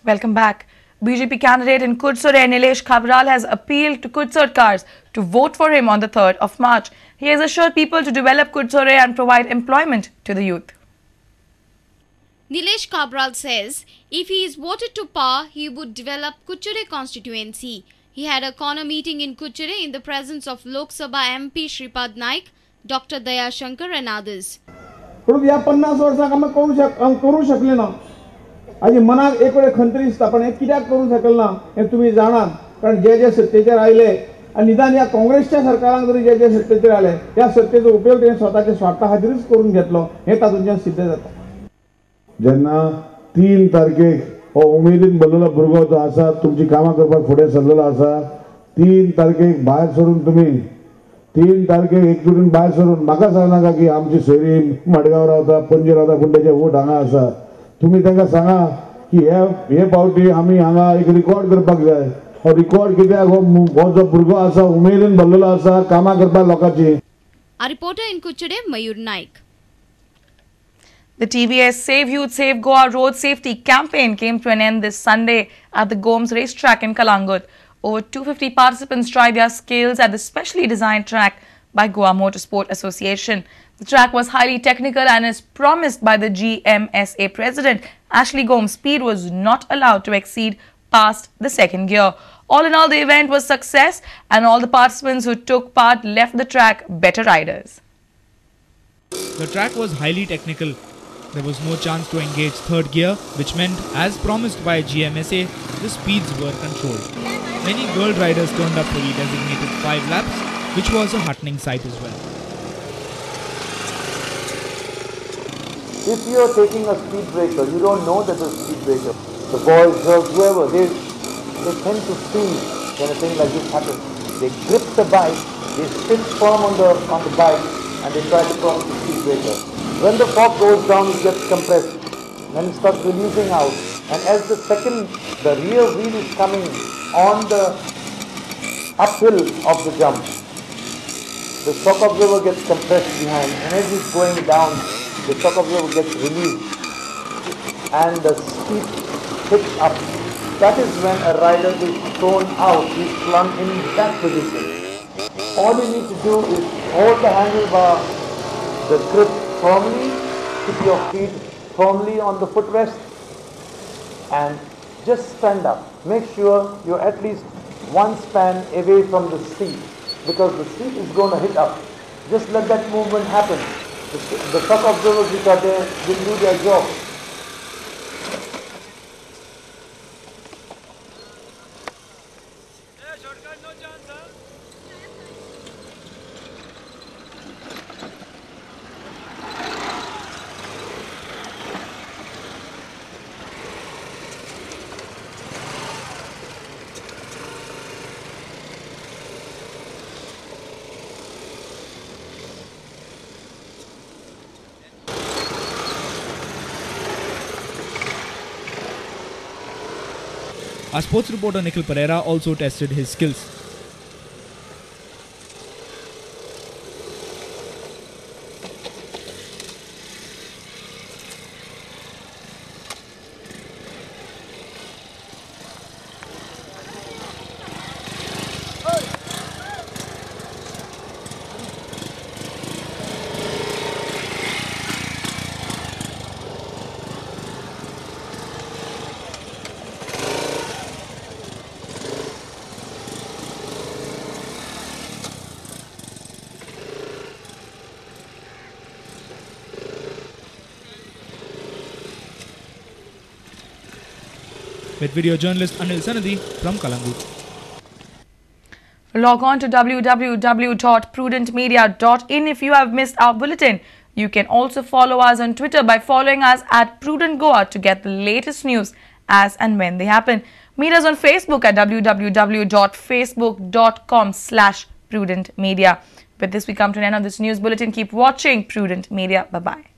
Welcome back. BJP candidate in Curchorem Nilesh Cabral has appealed to Curchorkars to vote for him on the 3rd of March. He has assured people to develop Curchorem and provide employment to the youth. Nilesh Cabral says if he is voted to power, he would develop Curchorem constituency. He had a corner meeting in Curchorem in the presence of Lok Sabha MP Shripad Naik, Dr. Daya Shankar and others. पण या 50 वर्सांक आमी करूं शकले ना. आनी मनाक एक वेळ खंत दिसता, पण हें कित्याक करूं शकले ना हें तुमी जाणात. कारण जे जे सत्तेचेर आयले आनी निदान ह्या काँग्रेसच्या सरकारान तरी जे जे सत्तेचेर आयले ह्या सत्तेचो उपयोग तेणें स्वताच्या स्वार्था खातीरूच करून घेतलो हें तातूंतल्यान सिद्ध जाता. जेन्ना 3 तारखेक हो उमेदीन भरलेलो भुरगो जो आसा तुमची कामां करपाक फुडें सरलेलो आसा, 3 तारखेक भायर सरून तुमी 3 तारखेक एकजुटीन भायर सरून म्हाका सांगनाका की आमची सोयरी मडगांव रावता, पणजे रावता, पूण तेजे वोट हांगा आसा. तुमी तांकां सांगा की हे फावटी आमी हांगा एक रिकॉर्ड करपाक जाय. हो रिकॉर्ड कित्याक, हो जो भुरगो आसा उमेदीन भरलेलो आसा कामां करपाक लोकांची. A reporter in Curchorem, Mayur Naik. The TVS Save Youth Save Goa road safety campaign came to an end this Sunday at the Gomes racetrack in Calangute. Over 250 participants tried their skills at the specially designed track by Goa Motorsport Association. The track was highly technical and as promised by the GMSA president, Ashley Gomes, speed was not allowed to exceed past the second gear. All in all, the event was success and all the participants who took part left the track better riders. The track was highly technical. There was no chance to engage third gear, which meant, as promised by GMSA, the speeds were controlled. Many girl riders turned up for the designated 5 laps, which was a heartening sight as well. If you are taking a speed breaker, you don't know that there's a speed breaker. The boys, girls, whoever, they tend to freeze when a thing like this happens. They grip the bike, they sit firm on the bike, and they try to cross the speed breaker. When the fork goes down, it gets compressed. Then it starts releasing out. And as the rear wheel is coming on the uphill of the jump, the shock absorber gets compressed behind, and as it's going down, the shock absorber gets released and the speed picks up. That is when a rider is thrown out, he's flung in that position. All you need to do is hold the handlebar, the grip firmly, keep your feet firmly on the footrest and just stand up. Make sure you're at least one span away from the seat, because the seat is going to hit up. Just let that movement happen. The shock absorbers which are there will do their job. Yeah, shortcut, no chance, huh? Our sports reporter Nikhil Pereira also tested his skills. With video journalist Anil Sanadi from Calangute. Log on to www.prudentmedia.in if you have missed our bulletin. You can also follow us on Twitter by following us at Prudent Goa to get the latest news as and when they happen. Meet us on Facebook at www.facebook.com/prudentmedia. With this, we come to an end of this news bulletin. Keep watching Prudent Media. Bye-bye.